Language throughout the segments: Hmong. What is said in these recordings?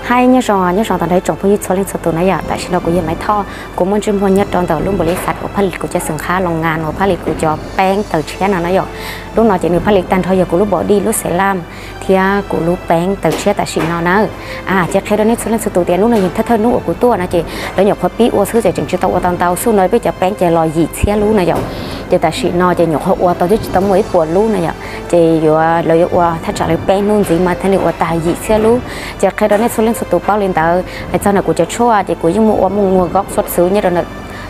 Hais nyob zoo, nyob zoo tag nrho ib tsoom phooj ywg txhua leej txhua tus na yom. Tam sim no kuv yog Maiv Thoj, kuv muaj ntsej muag nyob rau ntawm lub npaum li xav uas phaj lis kuv cov xeem qhab loos ngas uas phaj lis kuv cov peeb tawm tshiab no na yom. Lub no ces nws phaj lis tag nrho yog kuv lub body, lub xelam thiab kuv lub peeb tawm tshiab tam sim no na. Ces qhia rau nej txhua leej txhua tus tias hnub no yog thawj thawj hnub uas kuv tuaj no ces lawv nyuam qhuav pib ua xwb ces tseem tsis tau ua tau ntau, xub no peb cov peeb ces los yim txhiab lub na yom. Ces tam sim no ces nyuam qhuav ua tau twb tsis tau muaj ib puas lub na yom. Ces yuav, lawv yuav ua thaj tsam li peb hnub ntxiv mas thiaj li ua tag yim txhiab lub. Ces qhia rau nej txhua leej txhua tus paub li ntawd. Hais txog ntawm kuv cov tshuaj ces kuv yeej muaj ua muaj muag goj xua xwb nyob rau ntawm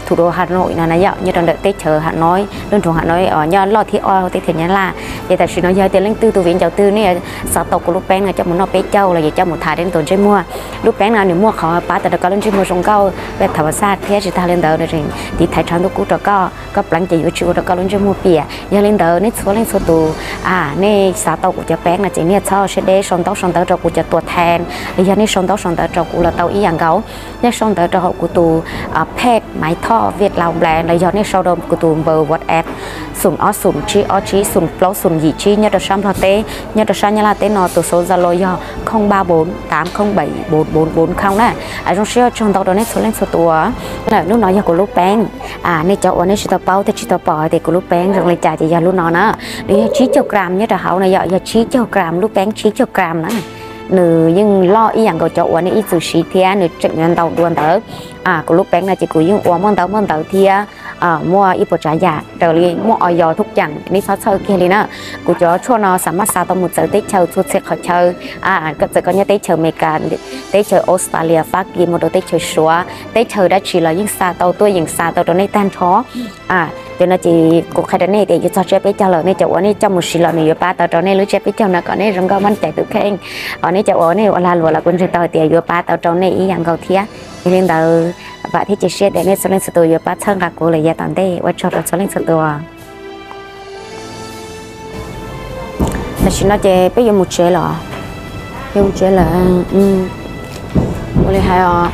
thủ đô Hà Nội no na yom, nyob rau ntawm teb chaws Hà Nội, lub nroog Hà Nội uas nyob loj thib ob teb chaws Nyab Laj. Ces tam sim no yog tias leej twg tus viv ncaus twg nej xav tau kuv lub peeb no coj mus noj peb caug los yog coj mus tha rau nej tus ntsej muag. Lub peeb no nws muaj qhov pab tau rau koj lub ntsej muag zoo nkauj, tham xaj thiab tsis tag li ntawd nws tseem tiv thaiv tshav ntuj kub rau koj, koj pleev ces yuav tsis ua rau koj lub ntsej muag piam. Yog li ntawd nej txhua leej txhua tus, nej xav tau kuv cov peeb no ces nej txhob siab deb sau ntaub sau ntawv rau kuv cov tuam thas, los yog nej sau ntaub sau ntawv rau kuv los tau ib yam nkaus. Nej sau ntawv rau hauv kuv tus page Maiv Thoj Việt Lào Brand los yog nej sau rau kuv tus npawb WhatsApp xoom ob xoom tsib ob tsib xoom plaub xoom yim tsib nyob rau sab Nplog teb, nyob rau sab Nyab Laj teb no tus số Zalo yog không ba bốn tám không bảy bốn bốn bốn không na. Zoo siab ua tsaug ntau rau nej txhua leej txhua tus. Hnub no yog kuv lub peeb. Nej cov uas nej tsis tau paub thiab tsis tau pom tias kuv lub peeb zoo li cas ces yog lub no na. Nws yog tsib caug gram nyob rau hauv no yom, yog tsib caug gram, lub peeb tsib caug gram na. Nws yeej loj ib yam nkaus cov uas nej ib txwm siv thiab nws tseem yuav ntau dua ntawd. Kuv lub peeb no ces kuv yeej ua muaj ntau muaj ntawv thiab muaj ib puas tsav yam raws li muaj oi yos thuj ceem, nej txhob txhawj kiag li na. Kuv cov tshuaj no xam maj xa tau mus txawv teb chaws txhua txhia qhov chaw. Txawm koj nyob teb chaws Amelikas, teb chaws Australia, Fab Kis, mus rau teb chaws Suav, teb chaws dab tsi los yeej xa tau tuaj, yeej xa tau rau nej tag nrho. Ces no ces kuv qhia rau nej tias yuav txog tsiab peb caug lawm, nej cov uas nej coj mus siv los nws yuav pab tau rau nej lub tsiab peb caug no kom nej zoo nkauj maj cais tus kheej. Os, nej cov uas nej ua lag luam los kuv ntseeg tau hais tias yuav pab tau rau nej ib yam nkaus thiab. Yog li ntawd, vam thiab cia siab tias nej txhua leej txhua tus yuav pab txhawb nqa kuv lawm yav tom ntej. Ua tsaug rau txhua leej txhua tus. Tam sim no ces peb yuav mus tsev los? Yuav mus tsev lawm. Ua li hais os.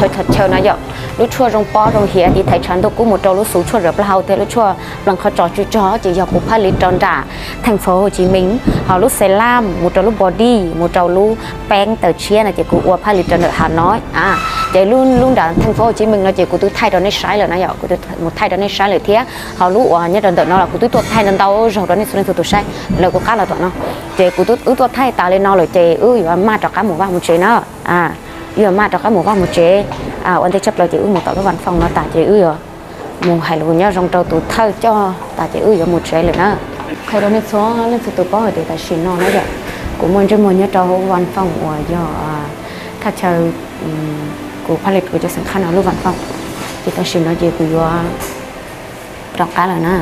Thawj chaw no yog lub tshuaj zoo pob zoo hiav tiv thaiv tshav ntuj kub mus rau lub xuv tshuaj zawv plaub hau thiab lub tshuaj plees qhov tsos tsw tsog ces yog kuv phaj lis rau nram thành phố Hồ Chí Minh. Ho lub xelam mus rau lub body, mus rau lub peeb tawm tshiab no ces kuv ua phaj lis rau ntawm Hà Nội. Ces lub nram thành phố Hồ Chí Minh no ces kuv twb thaij rau nej saib lawm na yom, kuv twb mus thaij rau nej saib lawm thiab. Ho lub uas nyob rau ntawm no los kuv twb tuaj thaij ntau ntau zaug rau nej txhua leej txhua tus saib lawm, kuv qab los tom no. Ces kuv twb, wb tuaj thaij tas li no lawm ces wb yuav maj rov qab mus vaj mus tsev na. Wb yuav maj rov qab mus vaj mus tsev. Ua ntej tshaj plaws ces wb mus tom lub văn phòng no tas ces wb yuav mus hais lus nyob zoo rau tus thawj coj tas ces wb yuav mus tsev lawm na. Qhia rau nej txhua leej txhua tus paub hais tias tam sim no na yom, kuv muaj ntsej muag nyob rau hauv văn phòng uas yog thaj chaw kuv phaj lis kuv cov xeem qhab no lub văn phòng. Ces tam sim no ces kuv yuav rov qab lawm na.